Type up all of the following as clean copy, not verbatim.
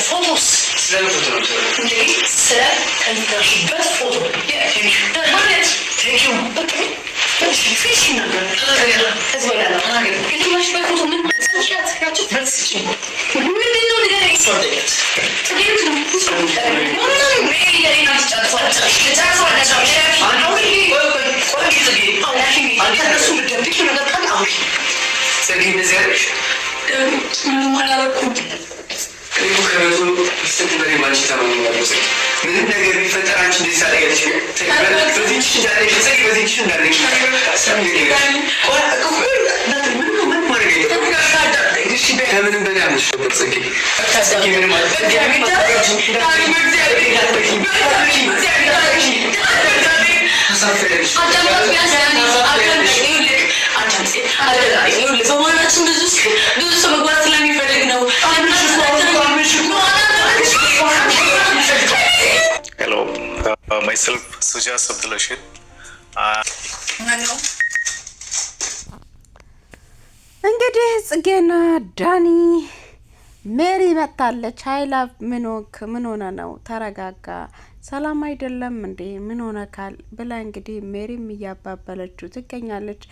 ፎቶስ ስለምን ፎቶ ነው የምትወሪው? እንዴ? ስለ ተኝተሽበት ፎቶ ማለት። Thank you. በቃ ፊት ሲናገር ከዚህ በኋላ ነው የተኛሽበት ፎቶ ምን መልስ ስጪኝ። ምንድን ነው ንገረኝ። እሷን ጠይቂያት። ቆይ ቆይ ቆይ ጽጌ፣ ከእነሱ የምትደብቂው ነገር ካለ አውሪ። ጽጌ እንደዚህ ያደረግሽ ምንም አላደረኩም። እኔ እኮ 100% በላይ በአንቺ ተማምኛለሁ ጽጌ። ምንም ነገር ቢፈጠር አንቺ እንደዚህ ታደርጊያለሽ። በዚህ እጅሽ እንዳለሽ ጽጌ፣ በዚህ እጅሽ እንዳለሽ ሰሚ። ቆይ እኮ ምንም ምንም ማድረግ የለብሽም። ከምንም በላይ አምንሽ ነበር ጽጌ። ጽጌ ምንም ጽጌ ታሳፍሪያለሽ። በመሀላችን ብዙ ብዙ ሰው መግባት ስለሚፈልግ ነው። Hello, myself Sujas Abdul Rashid. እንግዲህ ጽጌና ዳኒ ሜሪ መታለች። ሀይላብ ምን ሆንክ? ምን ሆነ ነው? ተረጋጋ። ሰላም አይደለም እንዴ? ምን ሆነ ካል ብላ እንግዲህ ሜሪም እያባበለችው ትገኛለች።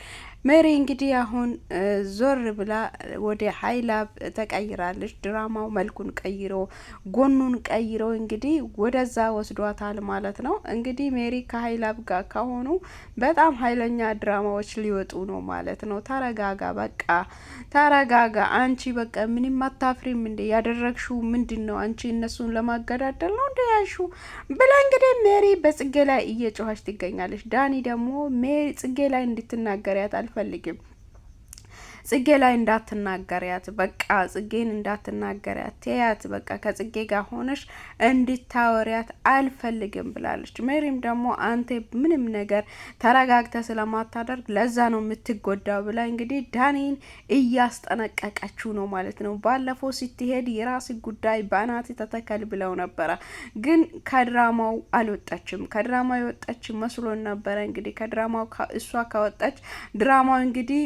ሜሪ እንግዲህ አሁን ዞር ብላ ወደ ሀይላብ ተቀይራለች። ድራማው መልኩን ቀይሮ ጎኑን ቀይሮ እንግዲህ ወደዛ ወስዷታል ማለት ነው። እንግዲህ ሜሪ ከሀይላብ ጋር ከሆኑ በጣም ሀይለኛ ድራማዎች ሊወጡ ነው ማለት ነው። ተረጋጋ፣ በቃ ተረጋጋ። አንቺ በቃ ምንም አታፍሪም እንዴ? ያደረግሽው ምንድን ነው? አንቺ እነሱን ለማገዳደል ነው እንደ ያልሽው ብላ እንግዲህ ሜሪ በጽጌ ላይ እየጮኸች ትገኛለች። ዳኒ ደግሞ ሜሪ ጽጌ ላይ እንድትናገሪያት አልፈልግም፣ ጽጌ ላይ እንዳትናገሪያት፣ በቃ ጽጌን እንዳትናገሪያት ተያት፣ በቃ ከጽጌ ጋር ሆነሽ እንድታወሪያት አልፈልግም ብላለች። ሜሪም ደግሞ አንተ ምንም ነገር ተረጋግተ ስለማታደርግ ለዛ ነው የምትጎዳው ብላ እንግዲህ ዳኒን እያስጠነቀቀችው ነው ማለት ነው። ባለፈው ስትሄድ የራስ ጉዳይ በአናት ተተከል ብለው ነበረ፣ ግን ከድራማው አልወጣችም። ከድራማው የወጣች መስሎን ነበረ። እንግዲህ ከድራማው እሷ ከወጣች ድራማው እንግዲህ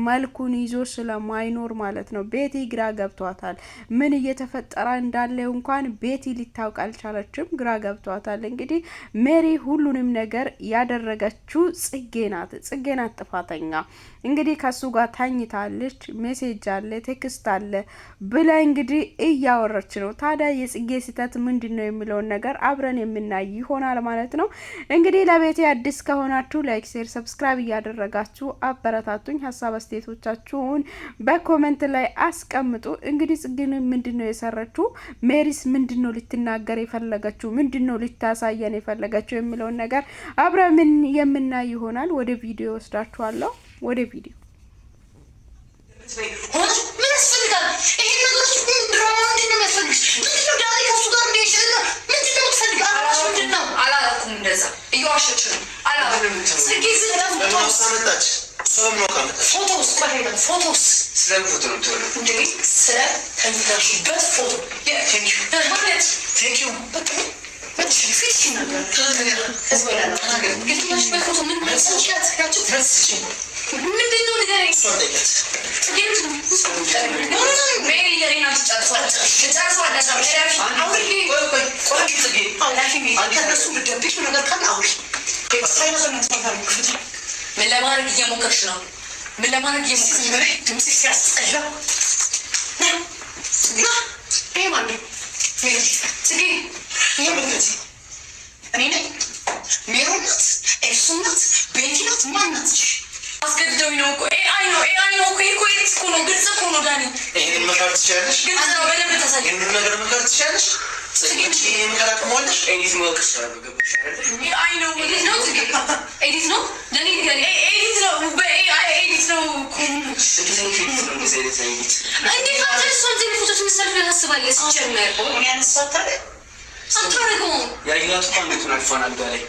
መልኩን ይዞ ስለማይኖር ማለት ነው። ቤቲ ግራ ገብቷታል። ምን እየተፈጠረ እንዳለ እንኳን ቤቲ ሊታውቅ አልቻለችም። ግራ ገብቷታል። እንግዲህ ሜሪ ሁሉንም ነገር ያደረገችው ጽጌ ናት። ጽጌ ናት ጥፋተኛ። እንግዲህ ከሱ ጋር ተኝታለች፣ message አለ፣ text አለ ብላ እንግዲህ እያወረች ነው። ታዲያ የጽጌ ስህተት ምንድን ነው የሚለውን ነገር አብረን የምናይ ይሆናል ማለት ነው። እንግዲህ ለቤቴ አዲስ ከሆናችሁ like፣ share፣ subscribe እያደረጋችሁ አበረታቱኝ። ሀሳብ አስተያየቶቻችሁን በ comment ላይ አስቀምጡ። እንግዲህ ጽጌን ምንድን ነው የሰራችው? ሜሪስ ምንድን ነው ልትናገር የፈለገችው? ምንድን ነው ልታሳየን የፈለገችው የሚለውን ነገር አብረን ምን የምናይ ይሆናል። ወደ ቪዲዮ ወስዳችኋለሁ። ወደ ቪዲዮ። ምን ያስፈልጋል? ይሄን ነገሮች ድራማ ምንድን ነው የሚያስፈልግሽ? ምንድን ነው ዳኒ ከእሱ ጋር እንዲሄድ ምንድን ነው የምትፈልግ? አላማሽ ምንድን ነው? አላረኩም። እንደዛ እየዋሸች ነው። አላረኩም። ጽጌ ዝም መጣች። እሷ በምን አውቃ መጣች? ፎቶስ ቆይ ፎቶስ ስለምን ፎቶ ነው የምትወሪው? እንዴ? ስለ ተኝተሽበት ፎቶ ማለት። Thank you. በቃ ፊት ሲናገር ከዚህ በኋላ ነው የተኛሽበት ፎቶ ምን መልስ ስጪኝ። ምንድን ነው ንገረኝ። እሷን ጠይቂያት። ሜሪ ጨርሰዋለች። ቆይ ቆይ ቆይ ጽጌ፣ ከእነሱ የምትደብቂው ነገር ካለ አውሪ። ምን ለማድረግ እየሞከርሽ ነው? ምን ለማድረግ እየሞከርሽ ነው? ድምፅሽ ሲያስጠላ። ና፣ ይሄ ማነው? ጽጌ። ይሄ ምንድን እኔ ነኝ? ሜሮን ናት? ኤልሱ ናት? ቤቲ ናት? ማን ናት? አስገድደውኝ ነው እኮ። AI ነው፣ AI ነው እኮ። ይሄ እኮ edit እኮ ነው። ግልጽ እኮ ነው ዳኒ። ይሄንን መካድ ትችያለሽ? ግልጽ ነው። በደንብ ታሳይ። ይሄንን ነገር መካድ ትችያለሽ? ጽጌ፣ ይሄን መካድ አቅመዋለሽ? Edit ማወቅ እችላለሁ። ገባሽ አይደለ? AI ነው። Edit ነው ጽጌ፣ edit ነው። ለኔ ንገሪኝ። Edit ነው፣ በ AI edit ነው እኮ። እንዴት አይነት edit ነው? እንደዚህ አይነት edit እንዴት አንተ እሷን ዜና ፎቶ ትመስል ብለህ ታስባለህ? ሲጀመር እኔ ያነሳት ታዲያ አታደርገውም። ያየኋት እኮ አንገቱን አልፏን አልጋ ላይ።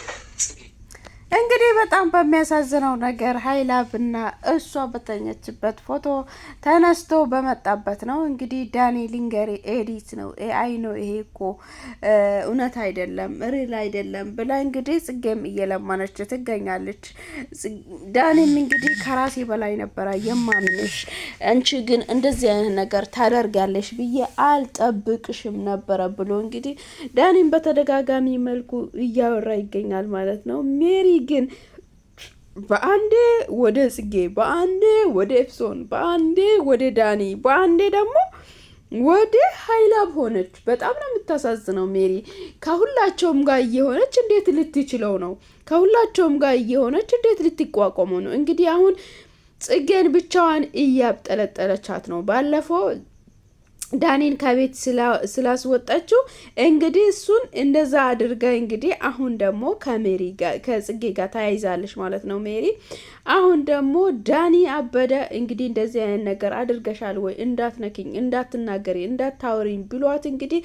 እንግዲህ በጣም በሚያሳዝነው ነገር ሀይላብና እሷ በተኛችበት ፎቶ ተነስቶ በመጣበት ነው። እንግዲህ ዳኒ ሊንገሪ edit ነው፣ AI ነው ይሄ እኮ እውነት አይደለም፣ real አይደለም ብላ እንግዲህ ጽጌም እየለመነች ትገኛለች። ዳኒም እንግዲህ ከራሴ በላይ ነበረ የማምንሽ፣ አንቺ ግን እንደዚህ አይነት ነገር ታደርጋለሽ ብዬ አልጠብቅሽም ነበረ ብሎ እንግዲህ ዳኒም በተደጋጋሚ መልኩ እያወራ ይገኛል ማለት ነው። ሜሪ ግን በአንዴ ወደ ጽጌ፣ በአንዴ ወደ ኤፍሶን፣ በአንዴ ወደ ዳኒ፣ በአንዴ ደግሞ ወደ ሀይላብ ሆነች። በጣም ነው የምታሳዝነው ሜሪ። ከሁላቸውም ጋር እየሆነች እንዴት ልትችለው ነው? ከሁላቸውም ጋር እየሆነች እንዴት ልትቋቋመው ነው? እንግዲህ አሁን ጽጌን ብቻዋን እያብጠለጠለቻት ነው። ባለፈው ዳኒን ከቤት ስላስወጣችው እንግዲህ እሱን እንደዛ አድርጋ እንግዲህ አሁን ደግሞ ከሜሪ ጋር ከጽጌ ጋር ተያይዛለች ማለት ነው ሜሪ። አሁን ደግሞ ዳኒ አበደ እንግዲህ እንደዚህ አይነት ነገር አድርገሻል ወይ እንዳትነኪኝ፣ እንዳትናገሪ፣ እንዳታወሪኝ ብሏት እንግዲህ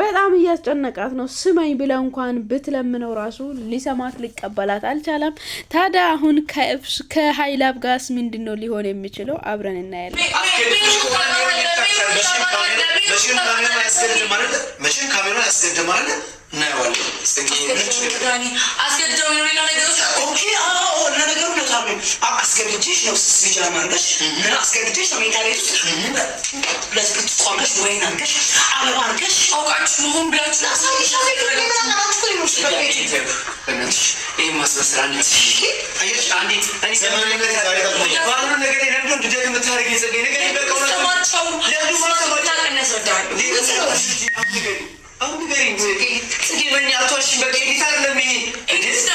በጣም እያስጨነቃት ነው። ስማኝ ብለ እንኳን ብትለምነው ራሱ ሊሰማት ሊቀበላት አልቻለም። ታዲያ አሁን ከሀይላብ ጋርስ ምንድን ነው ሊሆን የሚችለው? አብረን እናያለን። መቼም ካሜራ አያስገድድም አይደለ? መቼም ካሜራ አያስገድድም አይደለ? እናየዋለን። አስገድደው ነው ሌላ ነገሮች። Okay፣ አዎ፣ ለነገሩ ነው። አስገድጄሽ ነው ስስ ቢጃማ አድርገሽ፣ አስገድጄሽ ነው መኝታ ቤት ውስጥ ሁለት ብርጭቆ አድርገሽ፣ ወይን አድርገሽ፣ አበባ አድርገሽ አውቃችሁ መሆን ብላችሁ በእናትሽ ይሄን ማስመሰል አንዴት አየሽ፣ አንዴት እኔ ባልሆነ ነገር ላይ ለምንድን ነው እንድደግም የምታደርጊኝ? ጽጌ ነገር በቃ እውነት ነው። ሰማቸው ለምንድን ነው የማሰማቸው? እናስረዳለን። አሁን ንገሪኝ ጽጌ፣ በእኛ አትዋሽኝ። በቃ edit አይደለም ይሄ።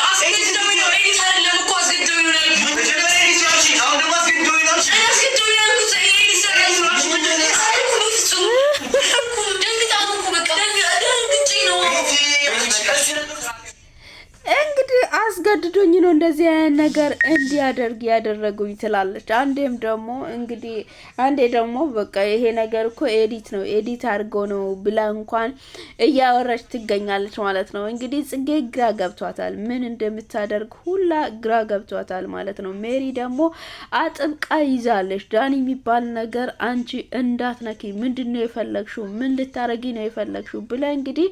አስገድደው ነው፣ edit አይደለም እኮ፣ አስገድደው ነው ያልኩት። መጀመሪያ edit ነው አልሽኝ፣ አሁን ደግሞ አስገድደውኝ ነው አልሽኝ። እኔ አስገድደው ነው ያልኩት። Edit አይደለም አልኩም፣ በፍጹም አልኩም። ደንግጣ ነው እኮ፣ በቃ ደንግጬ ነው። እንግዲህ አስገድዶኝ ነው እንደዚህ አይነት ነገር እንዲያደርግ ያደረጉኝ ትላለች። አንዴም ደግሞ እንግዲህ አንዴ ደግሞ በቃ ይሄ ነገር እኮ edit ነው፣ edit አድርጎ ነው ብላ እንኳን እያወራች ትገኛለች ማለት ነው። እንግዲህ ጽጌ ግራ ገብቷታል፣ ምን እንደምታደርግ ሁላ ግራ ገብቷታል ማለት ነው። ሜሪ ደግሞ አጥብቃ ይዛለች። ዳኒ የሚባል ነገር አንቺ እንዳትነኪ፣ ምንድን ነው የፈለግሽው? ምን ልታረጊ ነው የፈለግሽው? ብላ እንግዲህ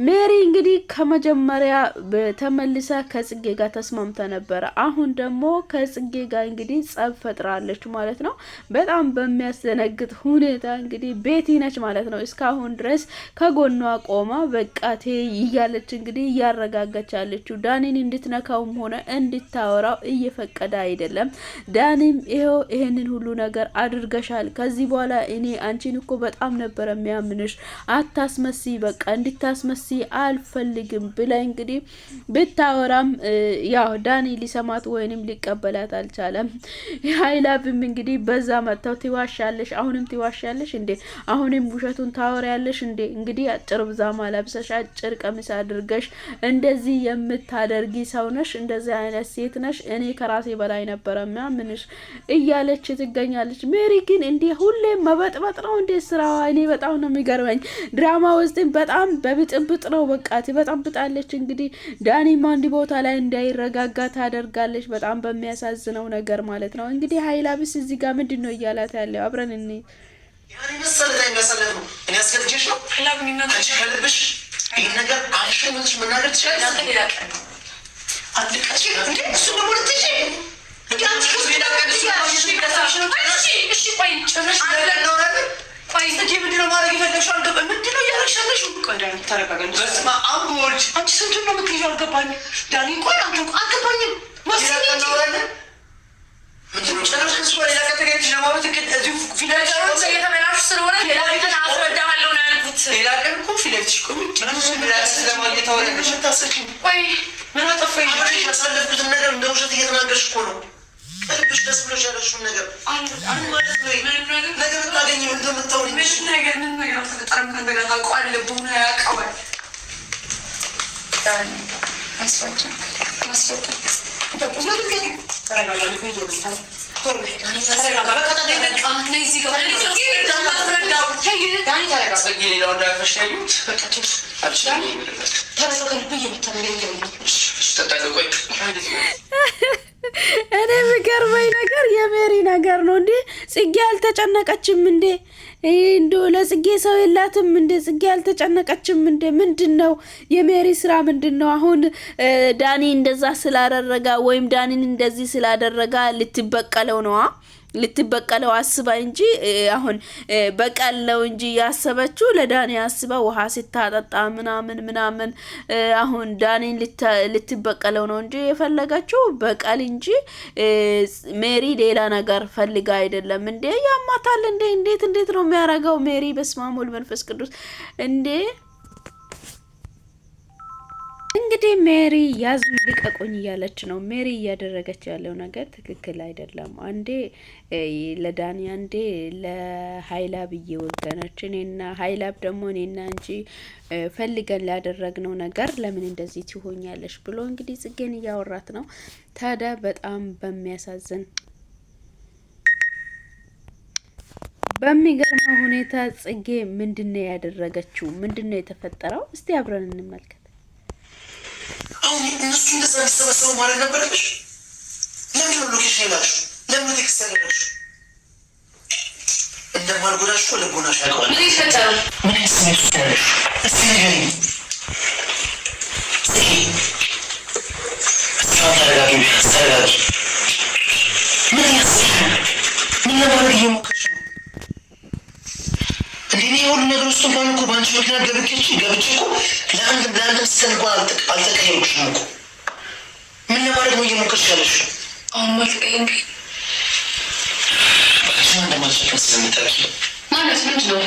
ሜሪ እንግዲህ ከመጀመሪያ ተመልሳ ከጽጌ ጋር ተስማምታ ነበረ። አሁን ደግሞ ከጽጌ ጋር እንግዲህ ጸብ ፈጥራለች ማለት ነው። በጣም በሚያስደነግጥ ሁኔታ እንግዲህ ቤቲ ነች ማለት ነው። እስካሁን ድረስ ከጎኗ ቆማ በቃ ተይ እያለች እንግዲህ እያረጋጋች ያለችው፣ ዳኒን እንድትነካውም ሆነ እንድታወራው እየፈቀደ አይደለም። ዳኒም ይኸው ይሄንን ሁሉ ነገር አድርገሻል፣ ከዚህ በኋላ እኔ አንቺን እኮ በጣም ነበረ የሚያምንሽ፣ አታስመሲ፣ በቃ እንድታስመሲ አልፈልግም ብላ እንግዲህ ብታወራም ያው ዳኒ ሊሰማት ወይንም ሊቀበላት አልቻለም። ሀይላብም እንግዲህ በዛ መጥተው ትዋሻለሽ፣ አሁንም ትዋሻለሽ እንዴ? አሁንም ውሸቱን ታወሪያለሽ እንዴ? እንግዲህ አጭር ብዛማ ለብሰሽ አጭር ቀሚስ አድርገሽ እንደዚህ የምታደርጊ ሰው ነሽ፣ እንደዚህ አይነት ሴት ነሽ፣ እኔ ከራሴ በላይ ነበረ ምናምንሽ እያለች ትገኛለች። ሜሪ ግን እንዲህ ሁሌም መበጥበጥ ነው እንዴ ስራዋ? እኔ በጣም ነው የሚገርመኝ። ድራማ ውስጥም በጣም በብጥብጥ ነው፣ በቃ ትበጠብጣለች። እንግዲህ ዳኒም አንድ ቦታ ላይ እንዳይረጋጋ ታደርጋለች። በጣም በሚያሳዝነው ነገር ማለት ነው። እንግዲህ ሀይላብስ እዚህ ጋር ምንድን ነው እያላት ያለው? አብረን እኔ ያን የመሰለ time ያሳለፍነው እኔ አስገድጄሽ ነው? አንቺ ከልብሽ ይህን ነገር አፍሽን ሞልተሽ መናገር ትችላለሽ? ሌላ ቀን ነው። እንዴ፣ እሱ ደግሞ ልትይዢ እንዴ? አንቺ ከሱ ጋር እሺ፣ እሺ፣ ቆይ ጭራሽ እናወራለን። ቆይ ጽጌ ምንድን ነው ማድረግ የፈለግሽው? አልገባኝም። ምንድን ነው እያደረግሽ ያለሽው? ቆይ ዳኒ ተረጋጋ። በስመ አብ ወልድ። አንቺ ስንቱን ነው የምትይዢው? አልገባኝም። ዳኒ ቆይ አንተ አልገባኝም። ሌላ ወስኝ ቀን እንጂ እናወራለን። ምንድን ነው ጭራሽ ከእሱ ጋር ሌላ ቀን ተገናኝተሽ ለማውራት እቅድ እዚሁ ፊት ለፊትሽ ነገሮች ቆሜ እየተበላሹ ስለሆነ ሌላ ቀን አስረዳሃለሁ ነው ያልኩት። ሌላ ቀን እኮ ፊት ለፊትሽ ቆሜ relax ለማግኘት ታወሪያለሽ። የምታስቂኝ ቆይ ምን አጠፋኝ? አብረሽ ያሳለፍኩትን ነገር እንደ ውሸት እየተናገርሽ እኮ ነው። ከልብሽ ደስ ብሎሽ ያለሽውን ነገር ምን ማለት ነው? ምንም ነገር ነገ ብታገኝ ምንድን ነው የምታወሪኝ? ምንም ነገር ምንም ነገር አልተፈጠረም። ከአንተ ጋር ታውቀዋለህ፣ ቡና ያውቀዋል። ማስረጃ ማስረጃ ተረጋጋ። በቃ ነይ እዚህ ጋር። ዳኒ ተረጋጋ። ጽጌ ሌላው እንዳልፈሽ ነው ያየሁት። በቃ ተው፣ አልችልም። ተረጋጋ። ልብ እየመታ ነው ያየው። እሺ፣ እጠጣለሁ። ቆይ እኔ የሚገርመኝ ነገር የሜሪ ነገር ነው እንዴ! ጽጌ አልተጨነቀችም እንዴ? እንዶ ለጽጌ ሰው የላትም እንዴ? ጽጌ አልተጨነቀችም እንዴ? ምንድን ነው የሜሪ ስራ ምንድን ነው? አሁን ዳኒ እንደዛ ስላደረጋ ወይም ዳኒን እንደዚህ ስላደረጋ ልትበቀለው ነዋ፣ ልትበቀለው አስባ እንጂ አሁን በቀል ነው እንጂ ያሰበችው ለዳኒ አስባ ውሃ ስታጠጣ ምናምን ምናምን አሁን ዳኒን ልትበቀለው ነው እንጂ የፈለገችው በቀል እንጂ ሜሪ ሌላ ነገር ፈልጋ አይደለም። እንዴ ያማታል እንዴ! እንዴት እንዴት ነው የሚያደርገው ሜሪ? በስመ አብ ወወልድ ወመንፈስ ቅዱስ እንዴ! እንግዲህ ሜሪ ያዙኝ ልቀቁኝ እያለች ነው። ሜሪ እያደረገች ያለው ነገር ትክክል አይደለም። አንዴ ለዳኒ አንዴ ለሀይላብ እየወገነች፣ እኔና ሀይላብ ደግሞ እኔና እንጂ ፈልገን ላደረግነው ነገር ለምን እንደዚህ ትሆኛለሽ ብሎ እንግዲህ ጽጌን እያወራት ነው። ታዲያ በጣም በሚያሳዝን በሚገርመው ሁኔታ ጽጌ ምንድነው ያደረገችው? ምንድነው የተፈጠረው? እስቲ አብረን እንመልከት። አሁን እነሱ እንደዛ እንዲሰበሰቡ ማድረግ ነበረብሽ? ለምንድን ነው location የላክሽው? ለምን text ያደረግሽው? እንደማልጎዳሽ እኮ ልቦናሽ ያውቀዋል። ምን የተፈጠረው? ምን አይነት ስሜት ውስጥ ነው ያለሽው? እስቲ ንገሪኝ ጽጌ። እስቲ አሁን ተረጋጊ፣ ቢያንስ ተረጋጊ። ምን እያሰብሽ ነው? ምን ለማድረግ እየሞከርሽ ነው? እንዴ እኔ የሁሉ ነገር ውስጥ እንኳን እኮ በአንቺ ምክንያት ገብቼ ገብቼ እኮ ለአንድም ሰከንድ እንኳን አልተቀየምኩሽም እኮ። ምን ለማድረግ ነው እየሞከርሽ ያለሽው? አሁን አልተቀየምከኝ እባክሽን እንደማልጨክን ስለምታውቂ ማለት ምንድን ነው?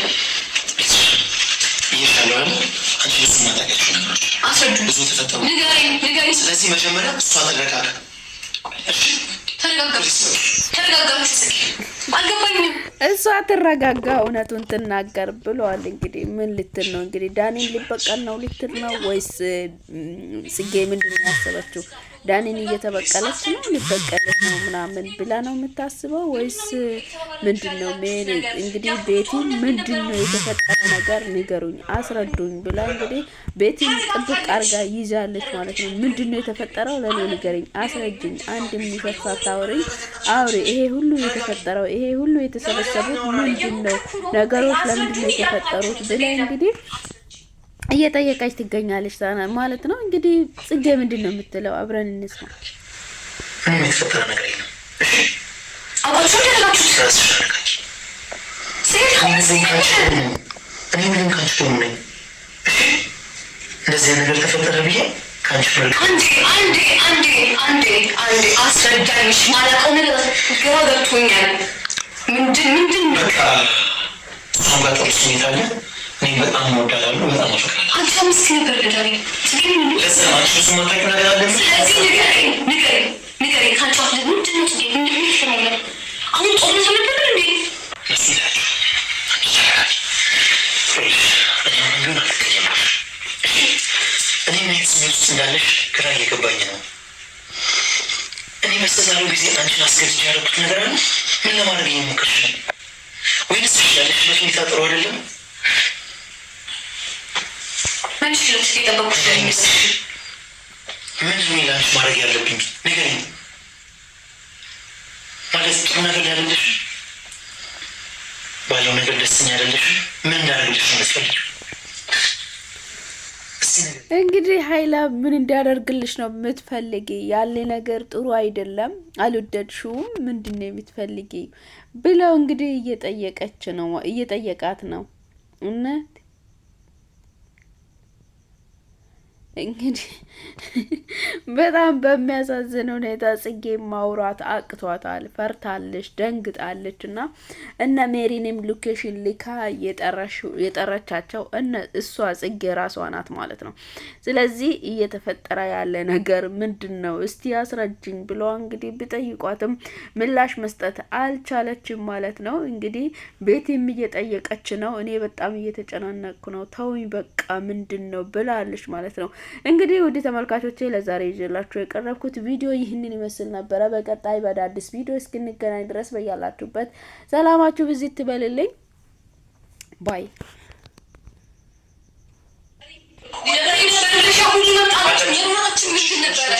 ብዬሻለሁ አይደል? አንቺ ብዙ የማታውቂያቸው ነገሮች አስረዱኝ። ብዙ የተፈጠሩ ንገረኝ፣ ንገረኝ። ስለዚህ መጀመሪያ እሷ ተረጋጋ። እሺ ተረጋጋ፣ ተረጋጋ። አልገባኝም። እሷ ትረጋጋ፣ እውነቱን ትናገር ብለዋል። እንግዲህ ምን ልትል ነው? እንግዲህ ዳኒን ሊበቀል ነው ልትል ነው ወይስ ጽጌ ምንድን ነው ያሰበችው? ዳኒን እየተበቀለች ነው ሊበቀለች ነው ምናምን ብላ ነው የምታስበው ወይስ ምንድን ነው? ሜሪ እንግዲህ ቤቲ ምንድን ነው የተፈጠረ ነገር ንገሩኝ፣ አስረዱኝ ብላ እንግዲህ ቤቲን ጥብቅ አርጋ ይዛለች ማለት ነው። ምንድን ነው የተፈጠረው? ለእኔ ንገረኝ፣ አስረጅኝ፣ አንድ ውሸት ሳታወሪኝ አውሪ። ይሄ ሁሉ የተፈጠረው ይሄ ሁሉ የተሰበሰቡት ምንድን ነው ነገሮች ለምንድን ነው የተፈጠሩት ብላ እንግዲህ እየጠየቀች ትገኛለች ማለት ነው። እንግዲህ ጽጌ ምንድን ነው የምትለው? አብረን እንስማ። ምንም የተፈጠረ ነገር የለም። እሺ አውቃችሁ ያደረጋችሁት ራስሽ ተረጋጊ። ሴት እኔ ሁሌም ከአንቺ ጎን ነኝ። እኔ ሁሌም ከአንቺ ጎን ነኝ። እሺ እንደዚህ አይነት ነገር ተፈጠረ ብዬ ከአንቺ መልክ አንዴ አንዴ አንዴ አንዴ አንዴ አስረዳኝ። ማላውቀው ነገር ግራ ገብቶኛል። ምንድን ምንድን ነው? በቃ እሷም ጋር ጥሩ ስሜት አለ። እኔም በጣም እወዳታለሁ፣ በጣም አፈቅራለሁ። አንተ ምስኪን ነበር ለዳኒ። ጽጌ ምንድን ነው? ለዛ ነው አንቺ ብዙ የማታውቂው ነገር አለ። ስለዚህ ንገረኝ፣ ንገረኝ፣ ንገረኝ። ከአንቺ አፍ ምንድን ነው ጽጌ? ምንድን ነው የተፈጠረው? አሁን ጦርነት ነበር እንዴ? እነሱ ታያቸው። አንቺ ተረጋጊ። ይኸውልሽ እኔ አሁንም ቢሆን አልተቀየምኩሽ። እሺ እኔ ምን አይነት ስሜት ውስጥ እንዳለሽ ግራ እየገባኝ ነው። እኔ በስተዛሬው ጊዜ አንቺን አስገድጄ ያደረኩት ነገር አለ? ምን ለማድረግ እየሞከርሽ ነው? ወይንስ እሺ ያለሽበት ሁኔታ ጥሩ አይደለም? ምን እሺ ነው ጽጌ? የጠበኩሽ ምንድን ነው ለአንቺ ማድረግ ያለብኝ ንገሪኝ። ማለት ጥሩ ነገር ላይ አይደለሽ? ባለው ነገር ደስተኛ አይደለሽ? ምን እንዳደርግልሽ ነው የምትፈልጊው? እስቲ ንገሪኝ። እንግዲህ ሀይላ ምን እንዲያደርግልሽ ነው የምትፈልጊ? ያለ ነገር ጥሩ አይደለም፣ አልወደድሽውም፣ ምንድን ነው የምትፈልጊ ብለው እንግዲህ እየጠየቀች ነው እየጠየቃት ነው። እና እንግዲህ በጣም በሚያሳዝን ሁኔታ ጽጌ ማውራት አቅቷታል፣ ፈርታለች፣ ደንግጣለች። እና እነ ሜሪንም location ልካ የጠራቻቸው እነ እሷ ጽጌ ራሷ ናት ማለት ነው። ስለዚህ እየተፈጠረ ያለ ነገር ምንድን ነው እስቲ አስረጅኝ ብሎ እንግዲህ ቢጠይቋትም ምላሽ መስጠት አልቻለችም ማለት ነው። እንግዲህ ቤቲም እየጠየቀች ነው። እኔ በጣም እየተጨናነቅኩ ነው፣ ተውኝ በቃ ምንድን ነው ብላለች ማለት ነው። እንግዲህ ውድ ተመልካቾቼ ለዛሬ ይዤላችሁ የቀረብኩት ቪዲዮ ይህንን ይመስል ነበረ። በቀጣይ በአዳዲስ ቪዲዮ እስክንገናኝ ድረስ በያላችሁበት ሰላማችሁ ብዝት ትበልልኝ። Bye. ሁሉ መምጣታችን የመሆናችን ምንድን ነበረ?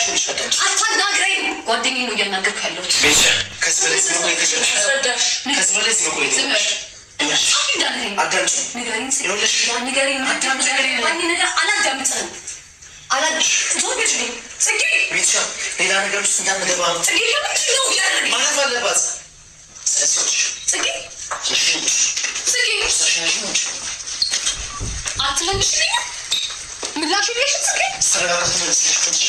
አታናግረኝ። ጓደኛዬን ነው እያናገርኩ ያለሁት። ቤዛ፣ ከዚህ በላይ እዚህ መቆየት የለብሽም። አስረዳሽ። ከዚህ በላይ እዚህ መቆየት ዝም በል። የለብሽም። ይኸውልሽ፣ እንዳንለኝ አዳምጪኝ። ንገረኝ። ይኸውልሽ፣ ንገረኝ። አዳምጪኝ። ነገር አላዳምጥህም። ዞር በልልኝ ጽጌ። ቤዛ፣ ሌላ ነገር ውስጥ እንዳንገባ ነው። ጽጌ፣ ለምንድን ነው እያደረገኝ? ማለፍ አለባት። ስለዚህ ጽጌ፣ ይኸውልሽ፣ ጽጌ፣ ይኸውልሽ፣ አትመልሽልኝም? ምላሽ የለሽም ጽጌ። ተረጋግተሽ መልስልሽ።